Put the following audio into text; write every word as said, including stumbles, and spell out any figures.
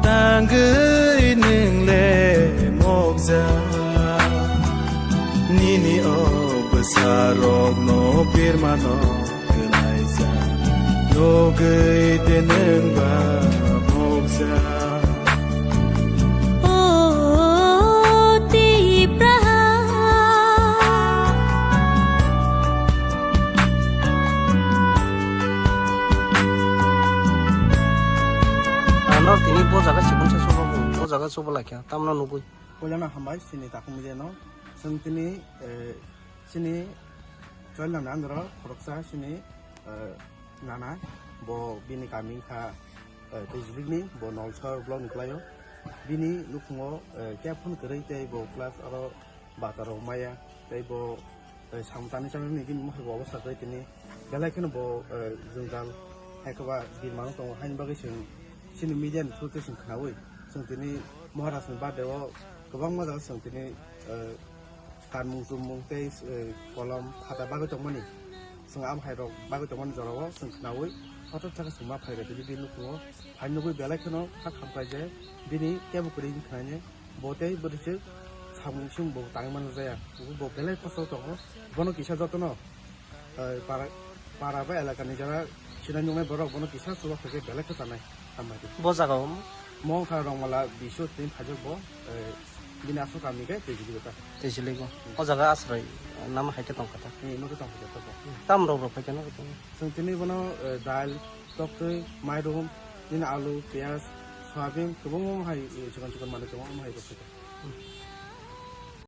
Tangwi nwng le mokja, nini o bwsarokno birmano kwlaija, nugwi de nwng ba mokja. O Tipra. Ano tini bo jaga sibun se sobo, bo jaga sobo laikha, tamno nugwi. Puilano hambai, chini takung je no. Chwng tini, eh, chini Choilnamni andro khoroksa chini, eh, nana, bo bini kami wngkha, eh, Twijlikni, bo Nolsor block ni kwlaio. Bini nukhungo, eh, kebo phone kwrwi tei bo plus aro bata rok maya, tei bo, eh, samtani chamani bini mwkhai bo obosta kwrwi tini belai kheno bo, eh, jwngjal hai khe ba birmano tongo, haini bagwi chwng chini media ni through tei chwng khwnaui chwng tini Maharaj ni birthday o kwbangma jaga chwng tini, eh, kanmung tumung tei, eh, kolom khata bagwi tongmani, chwng amo hai rok bagwi tongmani jorao chwng khwnaui hotok thaka chwng ma phai rw tini bini nukhungo phai nugui belai kheno kha khamkhlai je bini kebo kwrwi wngkha nai. Bo tei bwrwi se samung sung bo tangwi mano jaya. Bo belai kosto tongo. Bono kisa jotono, eh, para, para ba elaka ni jara sinai nungnai borok bono kisa chuba khe belai khe chanai. Hambai. Bo jaga o? Mo wngkha Rongmala bisu tin phajak bo, eh, bini aswk kami khe Twijlik ta. Twijlik bo. O jaga asroi nama hai khe tong kha ta. Ni mo khe tong kha ta bo. Tam rok rok phai khe no. Chwng tini bono, eh, dal, toktwi, mairum, nini alu, piyaj, soyabin, kwbangma hai, eh, chikon chikon manwi tongo, omo hai rok khe.